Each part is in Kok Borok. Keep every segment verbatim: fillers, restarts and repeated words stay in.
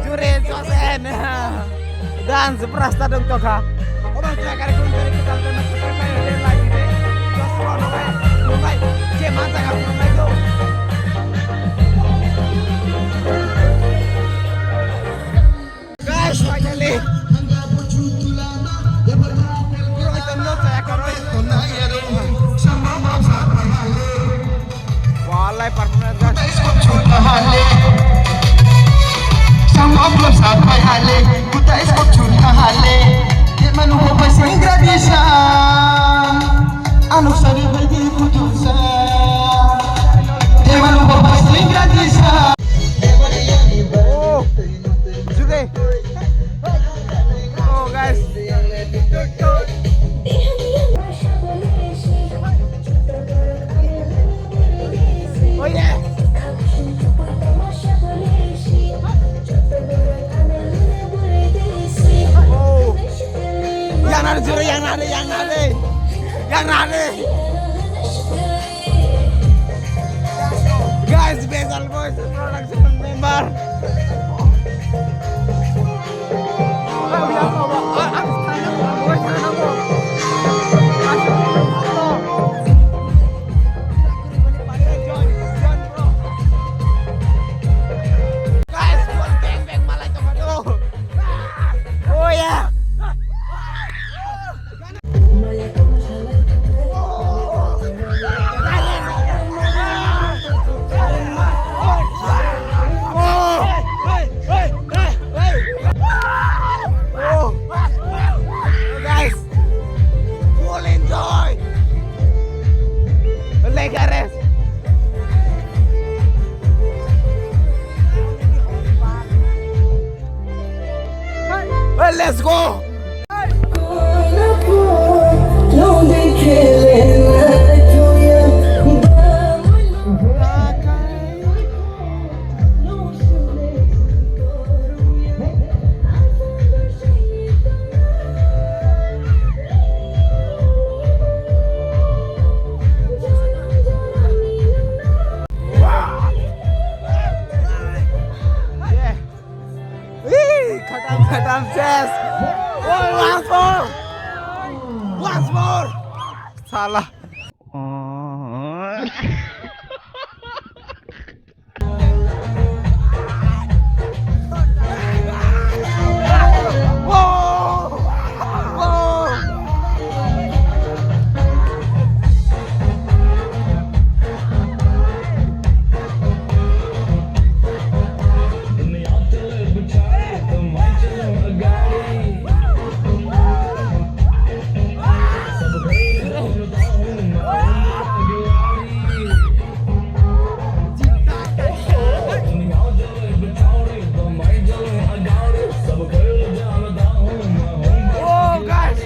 Jure Josen. Dance pura start wng tongkha. Obo wngkha gari gun gari kwtal bai masa kwtal bai bai bai bai. Joshua no bai, no bai. Je man jaga phuru nai do. Guys, finally. Walai performance, guys. Oh, Jude. Oh, guys. Oh, yeah. Oh. Yang nari, Jude, yang nari, yang nari. Yang nari. Guys, Bezal Voices Production member. Guys, full bang bang malai tongmano. Oh yeah. Guys, full enjoy. Legares. Hey, let's go. Ih, khatam, khatam, ses. Oi, once more. Once more. Salah. Oh, guys.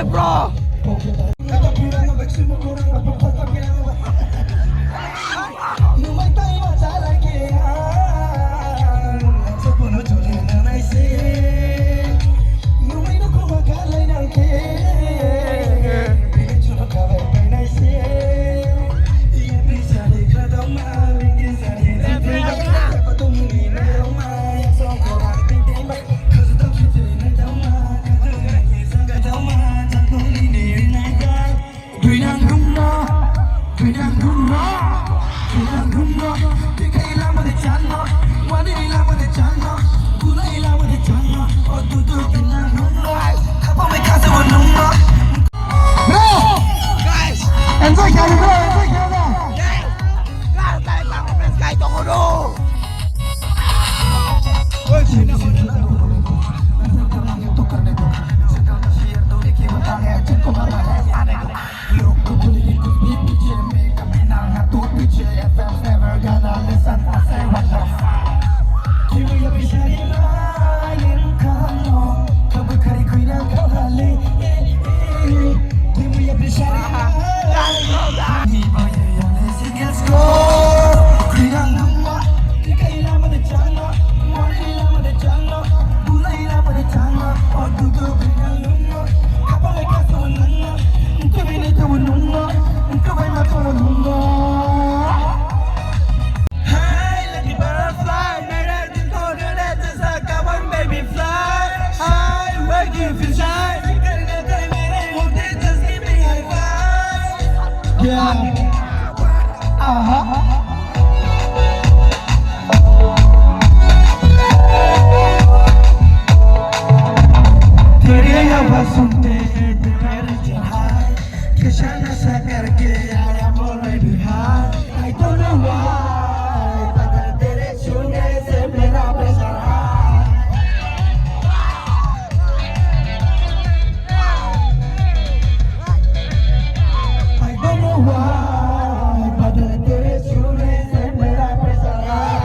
Bro. Bro! Enjoy khaidi, bro, enjoy khaidi. Hi, lucky butterfly, mere dil ko dhule jaisa kawan baby fly. Hi, why do you feel shy? Mere hote just give me high five. Yeah. Aha. तेरी आवाज़ सुनते ही दिल मेरा चढ़ाए, कैसा नशा करके आया बोले Bihar. I don't know why, but तेरे छूने से मेरा pressure high. I don't know why, but तेरे छूने से मेरा pressure high.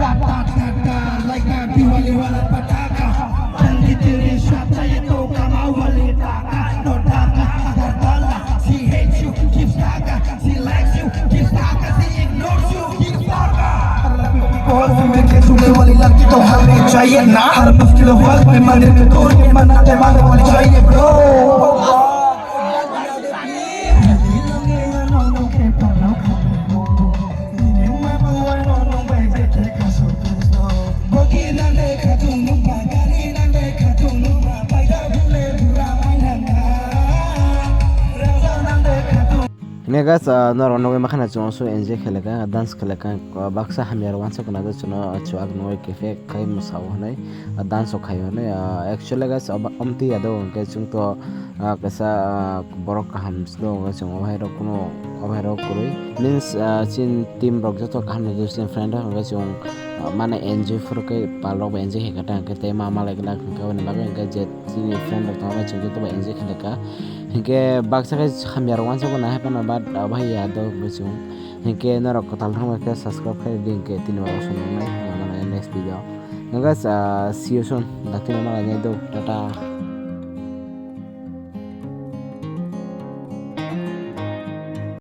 Ratatata, like a Diwali wala pataka. Jandi teri shata ye to kama wali taka. No taka, agar dala. She hates you, gives taka. She likes you, gives taka. She ignores you, gives taka. Wali ladki to hame chahiye na. Har mushkil waqt mein mandir mein dor ke manate mane wali chahiye, bro. Hwnwi guys, ah, norok nugwi mankha na chwng su enjoy khailaka, dance khailaka, ah, baksa hamya rok uansuk khna chwngno chuak nugwi khe khai mwsao hwnwi, ah, dance rok khaio hwnwi, ah, actually guys, omo twi ya do hwnkhe chwng to ah, kaisa, ah, borok kaham se do, chwng o hai rok kuno, o hai rok kwrwi. Means, ah, chini team rok joto kaham nugwi chini friend rok hwnkhe chwng, ah, mane enjoy phuru khe pal rok bo enjoy khe kha ta hwnkhe tei ma malai glak hwnkhe aboni bagwi hwnkhe je chini friend rok tongma bai chwng joto bai enjoy khe kha. Hwnkhe baksa khe hamya rok uansuk nai hai phano but abo hai ya do hwnkhe chwng. Hwnkhe norok kwtal thangma khe subscribe khe di hwnkhe tini bo aswk nai mano next video. Hwnkhe, ah, see you soon. Daktino malai nai do. Tata.